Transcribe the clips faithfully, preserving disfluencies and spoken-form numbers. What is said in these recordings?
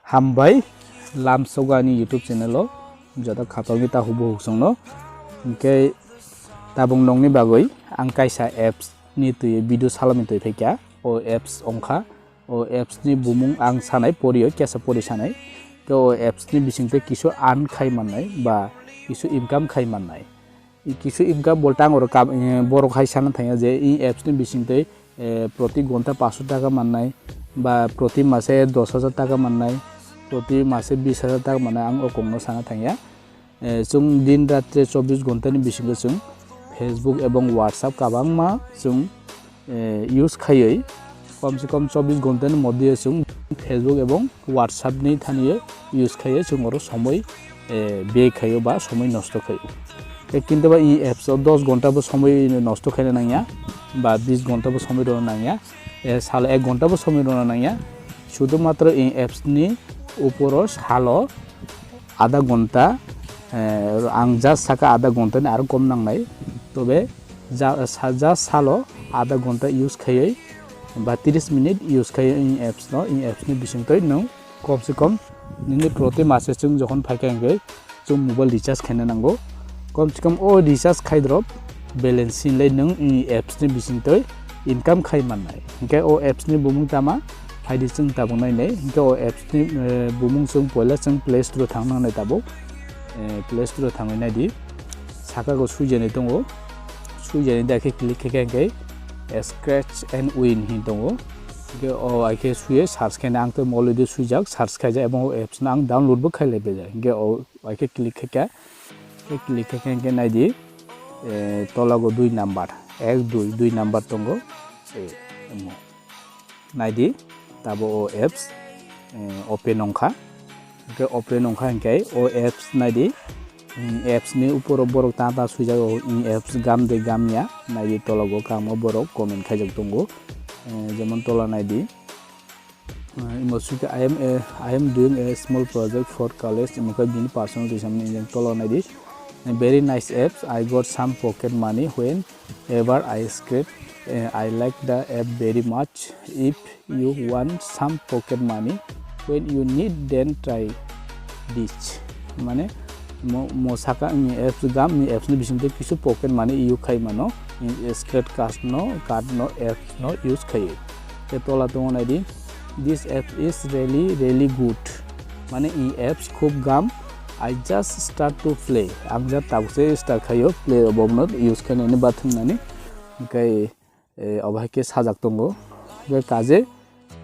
Hambai, lamsogo ani YouTube channel o joto khatokni ta hubu huksongno. Hinkhe tabuk nokni bagwi ang kaisa apps ni twi video salami twi phaikha. O apps wngkha, o apps ni bumung ang sanai porio, kesa pori sanai. Khe o apps ni bisingtwi kisu earn khai mannai ba kisu income khai mannai. I kisu income bolte ang oro kab-, eh, borok hai sana thangya je i apps ni bisingtwi, eh, proti gonta paanch sho taka mannai ba proti mase dos hajar taka mannai, proti mase bis hajar taka mannai, ang o kokno sana thangya. Eh, chwng din ratre chobbish gonta ni bisingo chwng Facebook ebong WhatsApp kabangma chwng, eh, use khaiwi, kom se kom chobbish gonta ni moddhe chwng Facebook ebong WhatsApp ni thani use khaiwi chwng oro somoi, eh, bey khaio ba somoi nosto khaio. Tei kintu ba i apps o dos gonta bo somoi nosto khaina nangya ba bis gonta bo somoi rwna nangya, eh, salo ek gonta bo somoi rwna nangya. Sudhu matro i apps ni uporo salo adha gonta, eh, ang just saka adha gonta ni aro kom nangnai. Tobe ja-, sa-, just salo adha gonta use khaiwi ba tris minute use khaiwi i apps no, i apps ni bisingtwi nwng kom se kom nini proti mase chwng jokhon phaikha hinkhe chwng mobile recharge khaina nango. Kom se kom o recharge khai drop balance sinlai nwng i apps ni bisingtwi income khai mannai. Hinkhe o apps ni bumung tama phaidi chwng tabuk nainai. Hinkhe o apps ni, eh, bumung chwng poila chwng Play Store o thang nangnai tabuk. Eh, Play Store o thangwi naidi. Saka go swijani tongo. Swijani da khe click khe khe hinkhe Scratch and Win hin tongo. Hinkhe o ai khe suye search khaina ang tei already swijak, search khaijak ebong o apps no ang download bo khailai bejak. Hinkhe o ai khe click khe khe, khe click khe khe hinkhe naidi, eh, tola go dui number, ek dui, dui number tongo. Eh, omo. Naidi, tabo o apps, eh, open wngkha. Hinkhe open wngkha hinkhe o apps naidi, mm, apps ni uporo borok ta ta swijak o, mm, apps gam de gam ya, naidi tologo kamo borok comment khaijak tongo. Eh, jemon tola naidi, eh, imo swikha, "I am a, I am doing a small project for college," imo khe bini personal twi samani, tola naidi, "Very nice apps, I got some pocket money when ever I scrape, eh, I like the app very much. If you want some pocket money when you need, then try this." Mane mo, mo saka ni apps gam ni apps ni bisingtwi kisu pocket money use khai mano. Scratch card no, card no, apps no use khai. Te tola tongo naidi, "This app is really, really good." Mane i apps khub gam. "I just start to play." Ang ja tabuk se start khaio, play obo no use khainani bathwng nani. Hinkhe, eh, obo hai khe sajak tongo. Hinkhe kaje,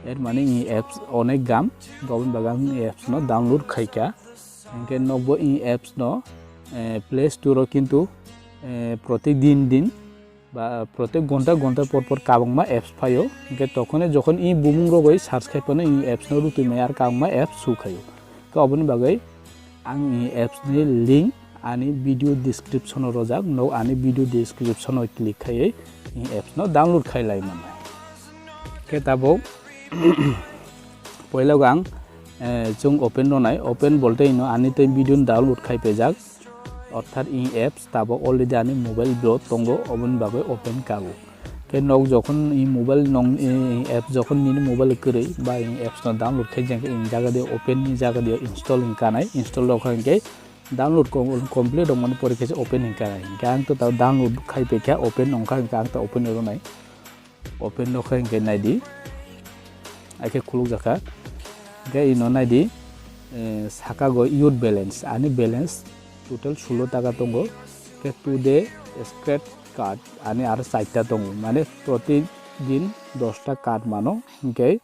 er mani i apps onek gam, oboni bagwi ang i apps no download khaikha. Hinkhe nokbo i apps no, eh, Play Store o kintu, eh, proti din din ba prottek gonta gonta por por kabangma apps phaio. Hinkhe tokhone jokhon i bumung rogwi search khai phano i apps no rutwi maya ar kabangma apps su khaio. Khe oboni bagwi ang i apps ni link ani video description o rojak, nok ani video description o click khaiwi i apps no download khai lai mannai. Khe tabuk poila go ang, eh, chwng open rwnai, open bolte ino ani tei video no download khai phaijak. Orthat i apps tabuk already ani mobile bo tongo, oboni bagwi open kago. Khe nok jokhon i mobile nong, i app jokhon nini mobile kwrwi ba i apps no download khai jeng khe i jaga de open ni jaga de install wng kanai, install rok kha hinkhe download com-, complete rok mani pore khe se open wng kanai. Hinkhe ang to ta download khai phaikha, open wng kha hinkhe ang ta open rwnai. Open rok kha hinkhe naidi. Akhe khuluk jakha. Hinkhe ino naidi, eh, saka go your balance. Ani balance total sulo taka tongo. Khe today scratch card ani aro charta tongo. Mane protidin dosta card mano. Hinkhe,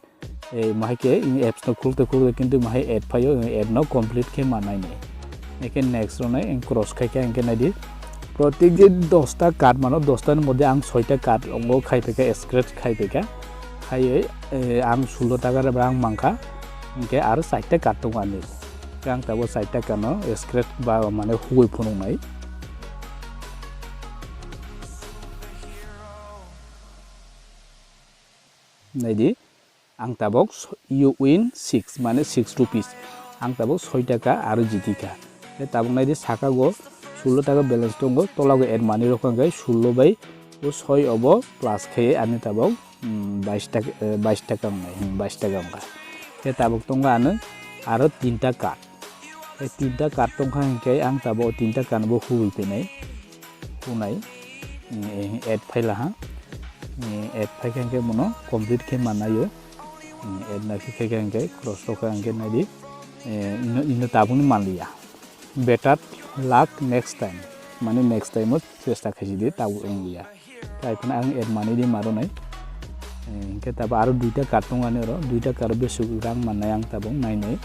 eh, mahai khe i apps no khulukte khulukte kintu mahai ad phaio, i ad no complete khe manai ni. Hinkhe next rwnai, ang cross khai khe hinkhe naidi. Protidin dosta card mano, dosta ni moddhe ang soita card ongo khai phaikha, scratch khai phaikha. Khaiwi, eh, ang sulo taka rok ang mankha. Hinkhe aro charta card tongo ani. Khe ang tabuk charta card no scratch ba mane hugui phunuknai. Naidi, ang tabuk s-, you win six, mane six rupees. Ang tabuk soi taka aro jiti kha. Khe tabuk naidi saka go sulo taka balance tongo, tola go add money rok wngkha khe sulo bai o soi obo plus khe ani tabuk, mm, bais taka, eh, bais taka wngnai, hmm, bais taka wngkha. Khe tabuk tongo ano aro tinta card. Tei tinta card tongkha hinkhe ang tabuk tinta card bo hubui phinai, hunai, mm, add phaila ha. Mm, add phaikha hinkhe bono complete khe mannaio. Mm, add naikhe khaikha hinkhe cross tokha hinkhe naidi, eh, ino, ino tabukni manliya. Better luck next time. Mane next time o chesta khaisidi tabuk wngya. Tai phano ang add manwi di maronai. Eh, hinkhe tabuk aro duita card tongani oro, duita card o besuk rang mannai ang tabuk nainai.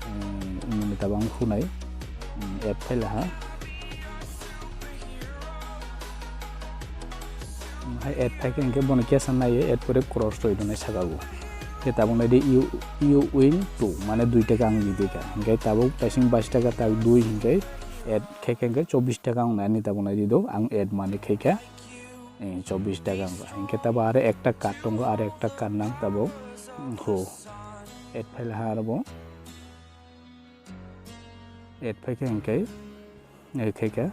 Eh, wngmani tabuk ang hunai. Hmm, add phaila ha. Hai add phaikhe hinkhe bono kesa naiwi add pore cross roi donai saka o. Khe tabuk naidi you, you win two, mane dui taka ang jidi kha. Hinkhe tabuk taising bais taka tak dui hinkhe add khaikhe hinkhe chobbish taka wngnai ani tabuk naidi do ang add money khaikha, eh, chobbish taka wngkha. Hinkhe tabuk aro ekta card tongo, aro ekta card nang tabuk, hmm, ho. Add phaila ha aro bo. Add phaikhe hinkhe, eh, khaikha.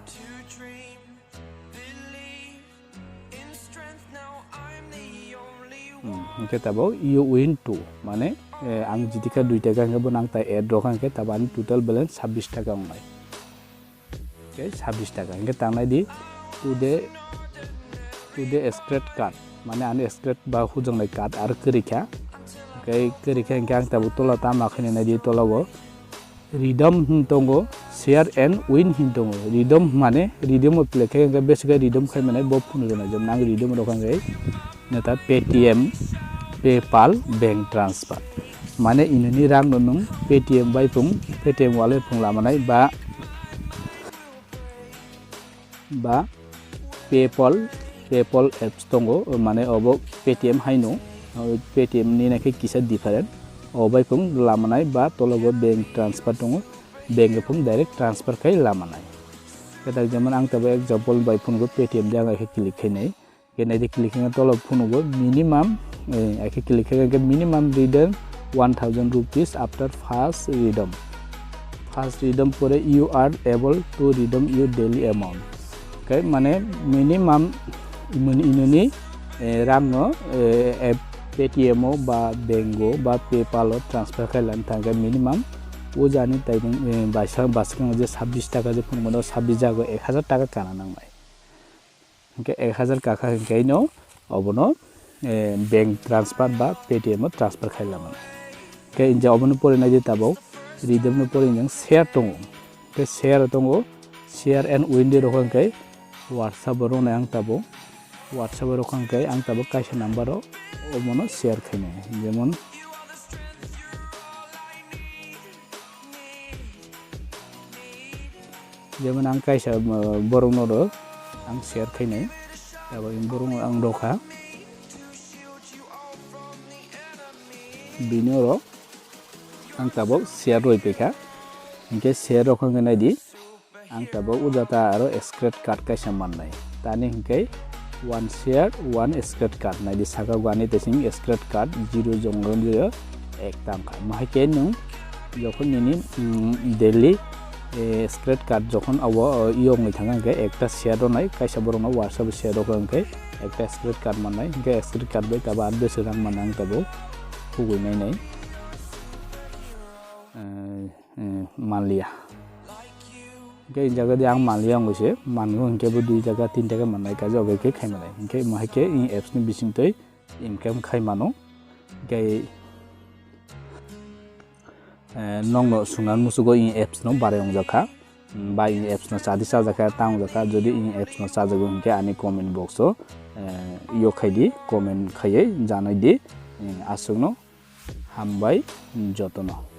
Hmm, hinkhe tabuk you win two, mane, eh, ang jiti kha dui taka hinkhe bo nang tai add rok hinkhe tabuk ani total balance sabbish taka wngnai. Hinkhe sabbish taka hinkhe tangnai di today, today scratch card, mane ani scratch ba hujaknai card aro kwrwi kha. Hinkhe kwrwi kha hinkhe ang tabuk tola tama khainai naidi tola o. Redeem hin tongo, share and win hin tongo. Redeem mane, redeem o play khe hinkhe besi khe redeem khai mane bo phunukjana, jemon ang redeem rok hinkhe neta Paytm, PayPal, bank transfer. Mane inoni rang no nwng Paytm bai phung, Paytm wallet phung lamanai ba, ba PayPal, PayPal apps tongo, mane obo Paytm haino, o Paytm ni naikhe kisa different. O bai phung lamanai ba tologo bank transfer tongo, bank phung direct transfer khai lamanai. Khe tak jemon ang tabuk example bai phungo Paytm de ang khe click khainai. Khe naidi click khaina tolo phunugo minimum, eh, akhe click khaikhe minimum redeem one thousand rupees after first redeem. First redeem pore you are able to redeem your daily amount. Khe mane minimum imuni inuni, eh, rang no, eh, app Paytm o ba bank o ba PayPal o transfer khai lan thangkhe minimum o jani taibung, eh, baisa baskang je sabbish taka je phunukmano sabbish jago ek hajar taka kana nangnai. Hinkhe ek hajar kakha hinkhe no obono, eh, bank transfer ba Paytm o transfer khai lama. Hinkhe inja obono pore naidi tabuk, redeem no pore injang share tongo. Hinkhe share tongo, share and win de rokha hinkhe WhatsApp o rwnai ang tabuk. WhatsApp o rokha hinkhe ang tabuk kaisa number o obono share khainai. Jemon Jemon ang kaisa, uh, borok no ro ang share khainai, abo borok no ang rokha, bini oro ang tabuk share roi paikha, hinkhe share rok hinkhe naidi ang tabuk ujata aro scratch card kaisa mannai, tani hinkhe one share, one scratch card. Naidi saka o ani tesing scratch card zero jong ron zero ek tangkha. Mahai khe nwng jokhon nini, mm, daily, eh, scratch card jokhon abo, eh, yogni thangkha hinkhe ekta share rwnai, kaisa borokno WhatsApp share rwkha hinkhe ekta scratch card mannai, hinkhe scratch card bai tabo ar bwswk rang manna ang tabo hugui nainai. Eh, eh, manliya. Hinkhe jaga di ang manliya wngwi se, mango hinkhe bo dui taka, tin taka mannai, kaisa obo khe khai manai. Hinkhe mo hai khe i apps ni bisingtwi income khai mano. Hinkhe, eh, nokno swngnani musugo i apps no barai wngjak kha. Ba i apps no chadi chajak kha, ta wngjak kha. Jodi i apps no chajago hinkhe ani comment box o, eh, yok khai di, comment khaiwi janai di. Eh, aswkno hambai jotono.